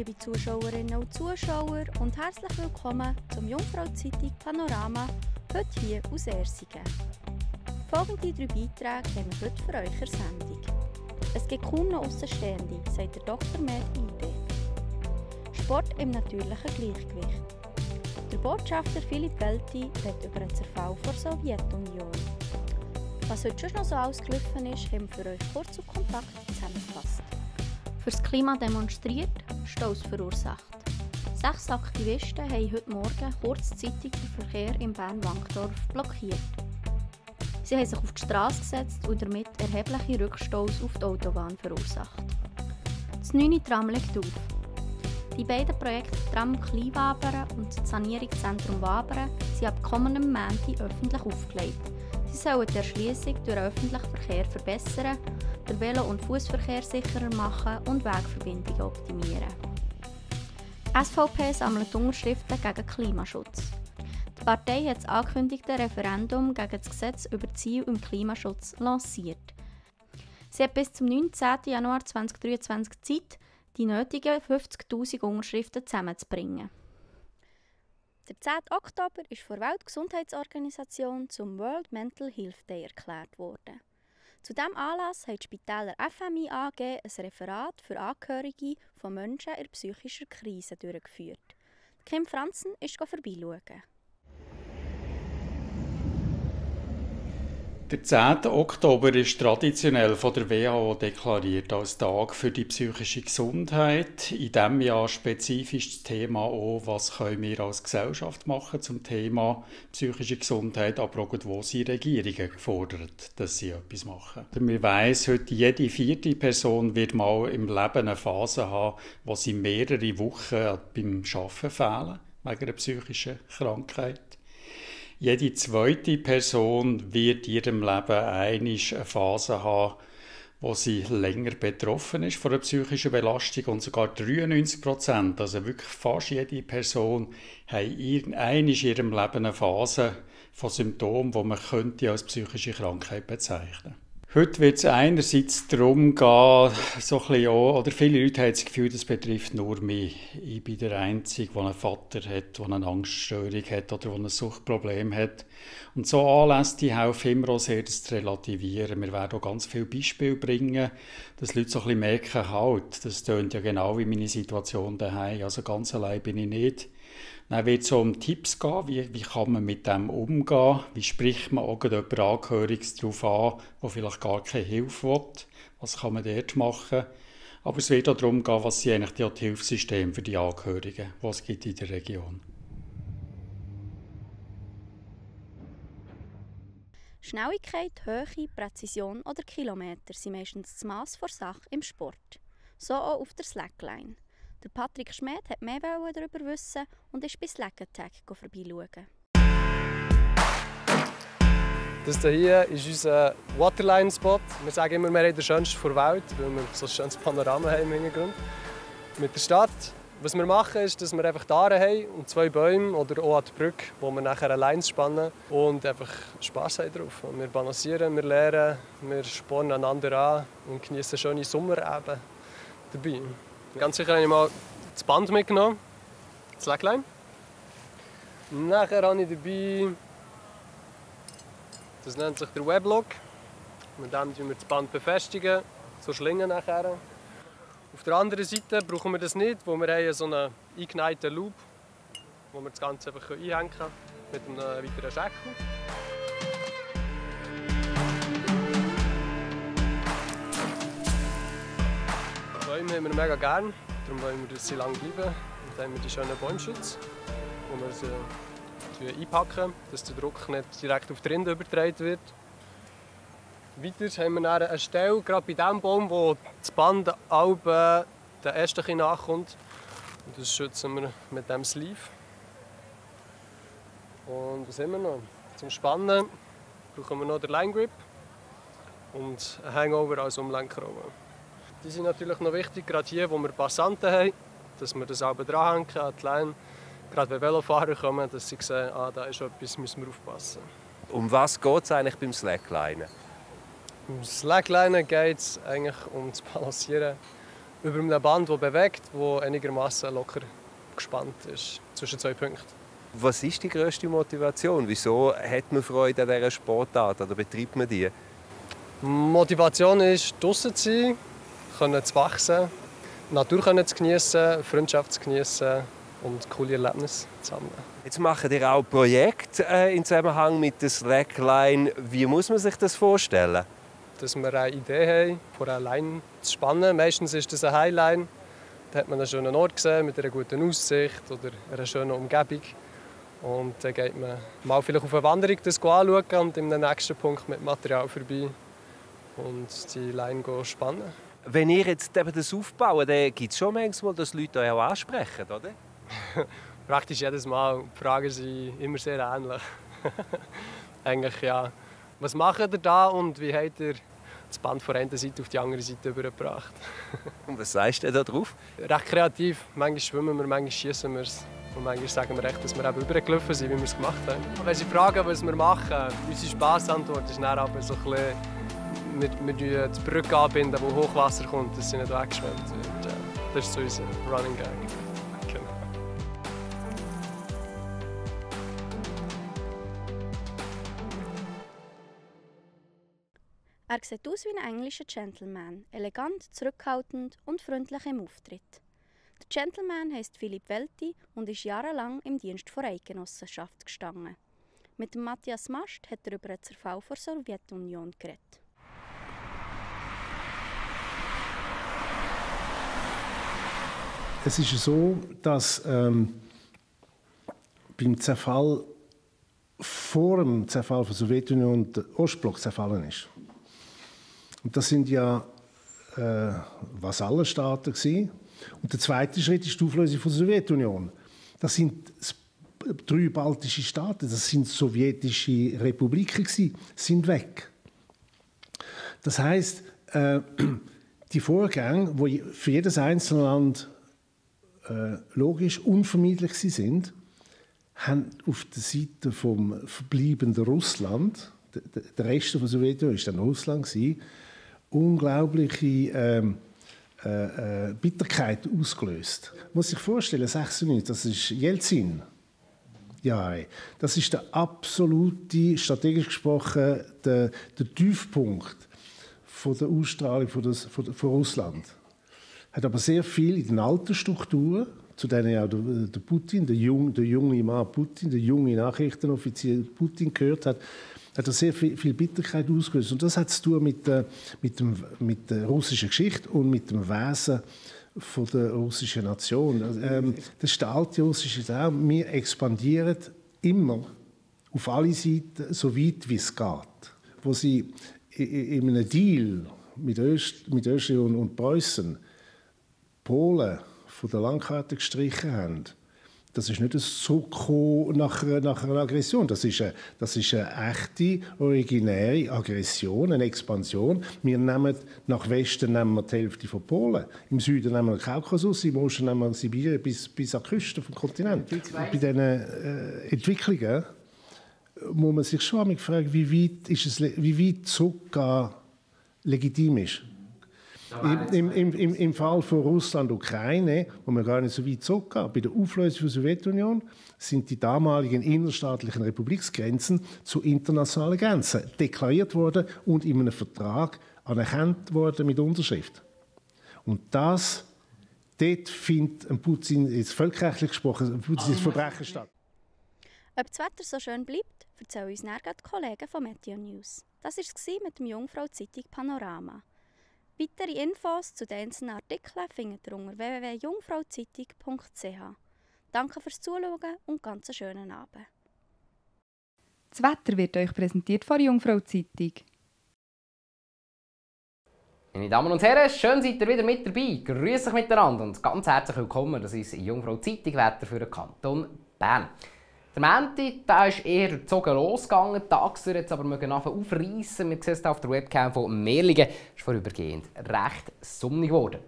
liebe Zuschauerinnen und Zuschauer und herzlich willkommen zum Jungfrau-Zeitung Panorama, heute hier aus Ersingen. Folgende 3 Beiträge haben wir heute für euch in der Sendung. Es gibt kaum noch Aussenstehende, sagt der Dr. Med Ide. Sport im natürlichen Gleichgewicht. Der Botschafter Philipp Welti redet über den Zerfall der Sowjetunion. Was heute schon noch so ausgelaufen ist, haben wir für euch kurz und kompakt zusammengefasst. Fürs Klima demonstriert, Staus verursacht. 6 Aktivisten haben heute Morgen kurzzeitig den Verkehr in Bern-Wankdorf blockiert. Sie haben sich auf die Straße gesetzt und damit erhebliche Rückstaus auf die Autobahn verursacht. Das 9. Tram liegt auf. Die beiden Projekte Tram Kleinwabern und das Sanierungszentrum Wabern sind ab kommendem Montag öffentlich aufgelegt. Sie sollen die Erschliessung durch den öffentlichen Verkehr verbessern, den Velo- und Fußverkehr sicherer machen und Wegverbindungen optimieren. Die SVP sammelt Unterschriften gegen Klimaschutz. Die Partei hat das angekündigte Referendum gegen das Gesetz über Ziele im Klimaschutz lanciert. Sie hat bis zum 19. Januar 2023 Zeit, die nötigen 50'000 Unterschriften zusammenzubringen. Der 10. Oktober ist von der Weltgesundheitsorganisation zum World Mental Health Day erklärt worden. Zu diesem Anlass hat die Spitaler FMI AG ein Referat für Angehörige von Menschen in psychischer Krise durchgeführt. Kim Franzen ist vorbeischauen. Der 10. Oktober ist traditionell von der WHO deklariert als Tag für die psychische Gesundheit. In diesem Jahr spezifisch das Thema auch, was können wir als Gesellschaft machen zum Thema psychische Gesundheit, aber auch wo sind Regierungen gefordert, dass sie etwas machen. Man weiss, heute jede 4. Person wird mal im Leben eine Phase haben, wo sie mehrere Wochen beim Arbeiten fehlen, wegen einer psychischen Krankheit. Jede 2. Person wird in ihrem Leben eine Phase haben, wo sie länger betroffen ist von einer psychischen Belastung und sogar 93%, also wirklich fast jede Person, hat einmal in ihrem Leben eine Phase von Symptomen, die man könnte als psychische Krankheit bezeichnen könnte. Heute wird es einerseits darum gehen, so ein bisschen auch, oder viele Leute haben das Gefühl, das betrifft nur mich. Ich bin der Einzige, der einen Vater hat, der eine Angststörung hat oder der ein Suchtproblem hat. Und so Anlässe die helfen immer auch sehr, das zu relativieren. Wir werden auch ganz viele Beispiele bringen, dass Leute so ein bisschen merken, halt, das tönt ja genau wie meine Situation daheim. Also ganz allein bin ich nicht. Dann wird es um Tipps gehen, wie kann man mit dem umgehen, wie spricht man auch jemand Angehöriges darauf an, der vielleicht gar keine Hilfe will, was kann man dort machen. Aber es wird auch darum gehen, was sind eigentlich die Hilfssysteme für die Angehörigen, die es gibt in der Region. Schnelligkeit, Höhe, Präzision oder Kilometer sind meistens das Mass der Sache im Sport. So auch auf der Slackline. Der Patrick Schmid hat mehr darüber wissen und ist bei Slack Attack vorbeischauen. Das hier ist unser Waterline-Spot. Wir sagen immer, wir haben den schönsten der Welt, weil wir so ein schönes Panorama haben im Hintergrund. Mit der Stadt. Was wir machen, ist, dass wir einfach die Aare haben und 2 Bäume oder auch an der Brücke, wo wir nachher eine Line spannen und einfach Spass haben drauf. Wir balancieren, wir lernen, wir spornen einander an und genießen schöne Sommerabende dabei. Ganz sicher habe ich mal das Band mitgenommen, das Slackline. Nachher habe ich dabei, das nennt sich der Weblock. Mit dem befestigen wir das Band befestigen, so Schlingen nachher. Auf der anderen Seite brauchen wir das nicht, wo wir haben so einen eingeneigten Loop, wo wir das Ganze einfach einhängen können mit einem weiteren Schäkel. Bäume haben wir mega gerne, darum wollen wir, dass sie lang bleiben. Und dann haben wir die schönen Bäumschutz, wo wir sie einpacken, dass der Druck nicht direkt auf die Rinde übertragen wird. Weiter haben wir dann eine Stelle, gerade bei diesem Baum, wo das Band den Ästen nachkommt. Und das schützen wir mit diesem Sleeve. Und was haben wir noch? Zum Spannen brauchen wir noch den Line Grip und einen Hangover als Umlenkrolle. Die sind natürlich noch wichtig, gerade hier, wo wir Passanten haben, dass wir das auch dranhängen an die Line. Gerade wenn Velofahrer kommen, dass sie sehen, da ist etwas, müssen wir aufpassen. Um was geht es eigentlich beim Slacklinen? Beim Slacklinen geht es eigentlich um das Balancieren über einem Band, das bewegt, das einigermaßen locker gespannt ist zwischen 2 Punkten. Was ist die grösste Motivation? Wieso hat man Freude an dieser Sportart oder betreibt man die? Motivation ist, draußen zu sein, zu wachsen, die Natur zu geniessen, Freundschaft zu geniessen und coole Erlebnisse zu sammeln. Jetzt machen ihr auch Projekte im Zusammenhang mit der Slackline. Wie muss man sich das vorstellen? Dass wir eine Idee haben, vor einer Line zu spannen. Meistens ist das eine Highline. Da hat man einen schönen Ort gesehen, mit einer guten Aussicht oder einer schönen Umgebung. Und dann geht man mal vielleicht auf eine Wanderung das anschauen und im nächsten Punkt mit Material vorbei und die Line spannen. Wenn ihr jetzt eben das aufbaut, dann gibt es schon manchmal, dass Leute euch auch ansprechen, oder? Praktisch jedes Mal. Die Fragen sind immer sehr ähnlich. Eigentlich ja. Was macht ihr da und wie habt ihr das Band von einer Seite auf die andere Seite übergebracht? Und was sagst du da drauf? Recht kreativ. Manchmal schwimmen wir, manchmal schießen wir es. Und manchmal sagen wir echt, dass wir eben übergelaufen sind, wie wir es gemacht haben. Wenn sie fragen, was wir machen, unsere Spassantwort ist dann aber so ein bisschen, wir die Brücke anbinden, wo Hochwasser kommt, dass sie nicht weggeschwemmt wird. Das ist so unser Running Gag. Genau. Er sieht aus wie ein englischer Gentleman, elegant, zurückhaltend und freundlich im Auftritt. Der Gentleman heisst Philipp Welti und ist jahrelang im Dienst der Eidgenossenschaft gestanden. Mit dem Matthias Mast hat er über den Zerfall der Sowjetunion geredet. Es ist so, dass beim Zerfall, vor dem Zerfall der Sowjetunion, der Ostblock zerfallen ist. Und das sind ja Vasallenstaaten gewesen. Und der zweite Schritt ist die Auflösung der Sowjetunion. Das sind 3 baltische Staaten, das sind sowjetische Republiken gewesen, sind weg. Das heißt, die Vorgänge, die für jedes einzelne Land logisch unvermeidlich sind, haben auf der Seite vom verbleibenden Russland, der Rest der Sowjetunion war dann Russland, unglaubliche Bitterkeit ausgelöst. Man muss sich vorstellen, 1996, das ist Jelzin. Ja, das ist der absolute, strategisch gesprochen, der Tiefpunkt von der Ausstrahlung von Russland. Hat aber sehr viel in den alten Strukturen, zu denen ja der Putin, der junge Mann Putin, der junge Nachrichtenoffizier Putin gehört hat er sehr viel Bitterkeit ausgelöst. Und das hat zu tun mit der russischen Geschichte und mit dem Wesen von der russischen Nation. Das ist der alte russische Traum. Wir expandieren immer auf alle Seiten, so weit wie es geht. Wo sie in einem Deal mit Österreich und Preußen Polen von der Landkarte gestrichen haben, das ist nicht ein Soko nach einer Aggression. Das ist eine echte, originäre Aggression, eine Expansion. Wir nehmen nach Westen die Hälfte von Polen, im Süden nehmen wir den Kaukasus, im Osten nehmen wir Sibirien bis an die Küste des Kontinents. Bei diesen Entwicklungen muss man sich schon fragen, wie weit zurückgehen legitim ist. Im Fall von Russland und Ukraine, wo wir gar nicht so weit zurückgehen, bei der Auflösung der Sowjetunion sind die damaligen innerstaatlichen Republiksgrenzen zu internationalen Grenzen deklariert worden und in einem Vertrag anerkannt worden mit Unterschrift. Und dort findet ein Putin, jetzt völkerrechtlich gesprochen, ein Putins Verbrechen statt. Ob das Wetter so schön bleibt, erzählen uns nachher die Kollegen von Meteo News. Das war es mit dem Jungfrau-Zeitung Panorama. Weitere Infos zu den einzelnen Artikeln findet ihr unter www.jungfrauzeitung.ch. Danke fürs Zuschauen und ganz einen schönen Abend. Das Wetter wird euch präsentiert von der Jungfrau-Zeitung. Meine Damen und Herren, schön seid ihr wieder mit dabei. Grüß euch miteinander und ganz herzlich willkommen. Das ist Jungfrau-Zeitung Wetter für den Kanton Bern. Der Montag ist eher gezogen losgegangen, tagsüber jetzt aber aufreißen. Wir sehen es auf der Webcam von Merlingen, ist vorübergehend recht sonnig geworden.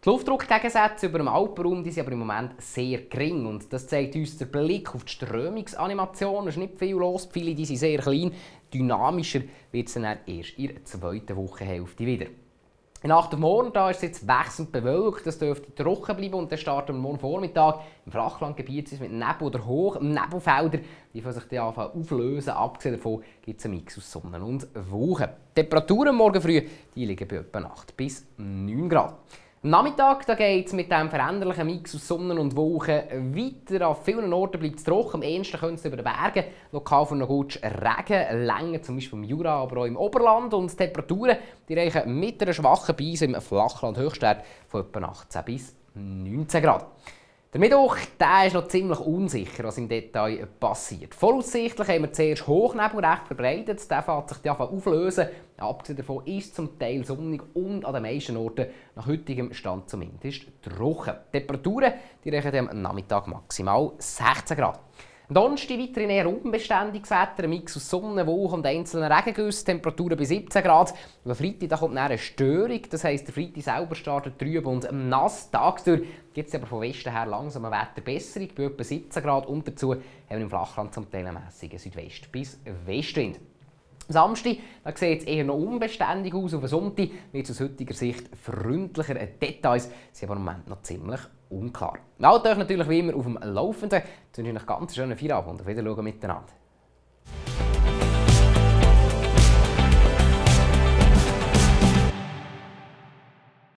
Die Luftdruckgegensätze über dem Alpenraum sind aber im Moment sehr gering und das zeigt uns der Blick auf die Strömungsanimation. Es ist nicht viel los, viele sind sehr klein. Dynamischer wird es dann erst in der zweiten Wochenhälfte wieder. In der Nacht auf morgen da ist es jetzt wechselnd bewölkt, das dürfte trocken bleiben und dann starten wir morgen Vormittag im Flachlandgebiet mit Nebel oder Nebelfeldern, die von sich dann auflösen. Abgesehen davon gibt es einen Mix aus Sonne und Wolken. Die Temperaturen morgen früh die liegen bei etwa 8 bis 9 Grad. Am Nachmittag geht es mit diesem veränderlichen Mix aus Sonne und Wolken weiter. An vielen Orten bleibt es trocken. Am ehesten könnte es über den Bergen lokal von noch gut Regen länger, zum Beispiel im Jura, aber auch im Oberland. Und die Temperaturen die reichen mit einer schwachen Brise im Flachland Höchstwert von etwa 18 bis 19 Grad. Der Mittwoch der ist noch ziemlich unsicher, was im Detail passiert. Voraussichtlich haben wir zuerst Hochnebel recht verbreitet. Der fängt sich auflösen. Abgesehen davon ist es zum Teil sonnig und an den meisten Orten nach heutigem Stand zumindest trocken. Die Temperaturen die reichen am Nachmittag maximal 16 Grad. Am Donnerstag weiterhin eher unbeständiges Wetter, ein Mix aus Sonne, Wolken und einzelnen Regengüssen, Temperaturen bei 17 Grad. Am Freitag da kommt eine Störung, das heisst, der Freitag selber startet trüb und nass. Tagsdurch gibt es aber von Westen her langsam eine Wetterbesserung bei etwa 17 Grad und dazu haben wir im Flachland zum Teil einen mässigen Südwest- bis Westwind. Am Samstag sieht es eher noch unbeständig aus. Auf den Sonntag wird es aus heutiger Sicht freundlicher. Details sind aber im Moment noch ziemlich unklar. Wir halten euch natürlich wie immer auf dem Laufenden. Ich wünsche euch einen ganz schönen Feierabend und auf Wiedersehen miteinander.